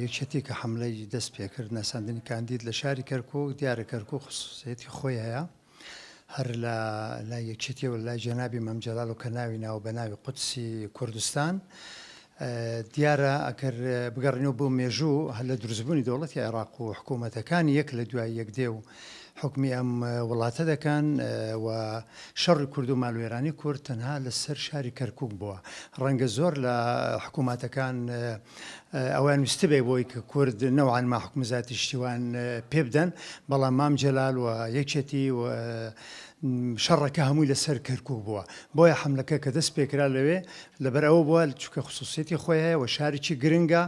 یەکێتی کە حەملەی دەست پێکرد ناساندنی کاندید لە شاری کەرکوک، دیارە کەرکوک خسوسیەتی خۆی هەیە هەر لە لای یەکێتیەوە لای جەنابی مام جەلال و کە ناوی ناوە بە ناوی قودسی کوردستان. دیارە ئەگەر بگەڕینەوە بۆ مێژوو هەر لە دروستبوونی دەوڵەتی عێراق و حکوومەتەکانی یەک لە دوای یەک دێ و حوکمی ئەم وڵاتە دەکەن و شەڕی کورد و مالوێرانی کورد تەنها لە سەر شاری کەرکوک بووە. ڕەنگە زۆر لە حکوومەتەکان ئەوەیان ویستبێ بۆی کە کورد نەوعەن ما حوکم زاتی شتیوان پێ بدەن، بەڵام مام جەلال و یەکێتی و شەڕەکە هەمووی لە سەر کەرکوک بووە. بۆیە حەملەکە کە دەست پێکرا لەوێ لەبەر ئەوە بووە چونکە خسوسیەتی خۆی هەیە و شارێکی گرنگە.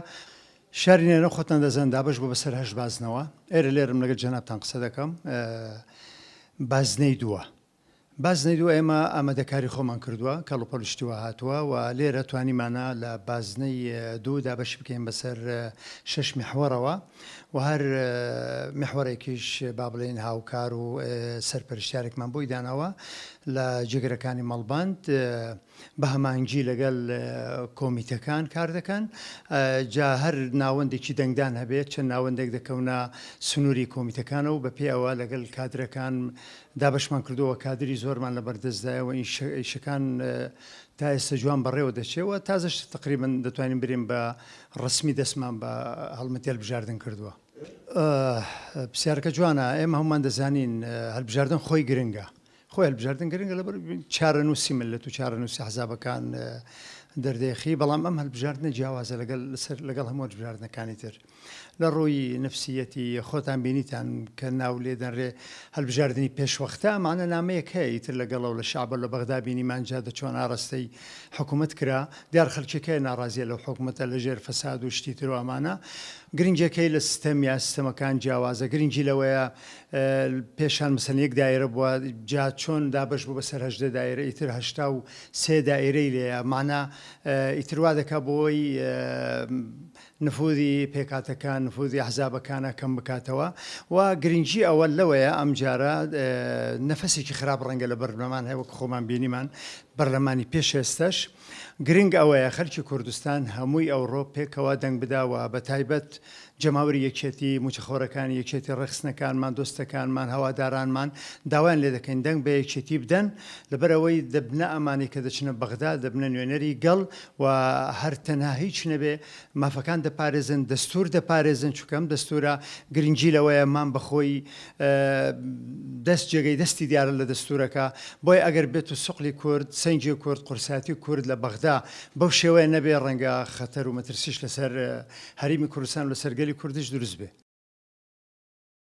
شاری نەینەوا خۆتان دەزانن دابەش بووە بەسەر هەشت بازنەوە. ئێرە لێرەم لەگەل جەنابتان قسە دەکەم بازنەی دووە. بازنەی دووە ئێمە ئامادەکاری خۆمان کردووە، کەڵوپەل شتی وا هاتووە و لێرە توانیمانە لە بازنەی دوو دابەشی بکەین بەسەر شەش میحوەرەوە و هەر میحوەرێکیش با بڵێین هاوکار و سەرپەرشتیارێکمان بۆی داناوە لە جێگرەکانی مەڵبەند. بە هەماهەنگی لەگەل کۆمیتەکان کار دەکەن، جا هەر ناوەندێکی دەنگدان هەبێت چەند ناوەندێک دەکەونە سنووری کۆمیتەکانەوە و بەپێی ئەوە لەگەل کادرەکان دابەشمان کردووە، کادری زۆرمان لەبەردەستدایە و ئیشەکان تا ئێستا جوان بەڕێوە دەچێت و تازەش تەقریبەن دەتوانین برێن بە ڕەسمی دەستمان بە هەڵمەتی هەلبژاردن کردووە. پرسیارەکە جوانە، ئێمە هەموومان دەزانین هەلبژاردن خۆی گرنگە، خۆی هەلبژاردن گرنگە لەبەر چارەنووسی مللەت و چارەنووسی حزابەکان دەردێخی، بەڵام ئەم هەلبژاردنە جیاوازە لەگەڵ لەسەر لەگەڵ هەموو هەلبژاردنەکانی تر لە ڕووی نفسیەتی خۆتان بینیتان کە ناو لێ دەنرێ هەلبژاردنی پێشوەختە ئەمانە نامەیەک هەیە ئیتر لەگەڵەوە لە شەعبە لە بەغدا بینیمان جادە چۆن ئاراستەی حکوومەت کرا دیار خەلکێک هەیە ناڕازیە لەو حکوومەتە لەژێر فەساد و شتی تر و ئەمانە گرنگیەکەی لە ستەم یا ستەمەکان جیاوازە گرنگی لەوەیە پێشان مەسەلەن یەک دایرە بووە جا چۆن دابەش بوو بەسەر 18 دایرە ئیتر 83 دایرەی لێیە مانا ئیتر وا دەکا بۆی نفوذی پێکاتەکان نفوذی ئەحزابەکانە کەم بکاتەوە و گرنگی ئەوە لەوەیە ئەم جارە نەفەسێکی خراپ ڕەنگە لە بەرلەمان هەیە وەک خۆمان بینیمان بەرلەمانی پێش ئێستەش گرنگ ئەوەیە خەلکی کوردستان هەمووی ئەوڕۆ پێکەوە دەنگ بدا و بە تایبەت جەماوەری یەکێتی، موچەخۆرەکانی یەکێتی، ڕێکخستنەکانمان، دۆستەکانمان، هەوادارانمان داوایان لێ دەکەین دەنگ بە یەکێتی بدەن، لەبەر ئەوەی دەبنە ئەمانەی کە دەچنە بەغدا دەبنە نوێنەری گەڵ و هەر تەنها هیچ نەبێ مافەکان دەپارێزن، دەستوور دەپارێزن، چونکە ئەم دەستوورە گرنگی لەوەیە مام بە خۆی دەست جێگەی دەستی دیارە لە دەستوورەکە، بۆیە ئەگەر بێت و سوقلی کورد، سەنگی کورد، قورسایەتی کورد لە بەغدا بەو شێوەیە نەبێ ڕەنگە خەتەر و مەترسیش لەسەر هەریمی کوردستان و لەسەر گەلی کوردیش دروست بێ.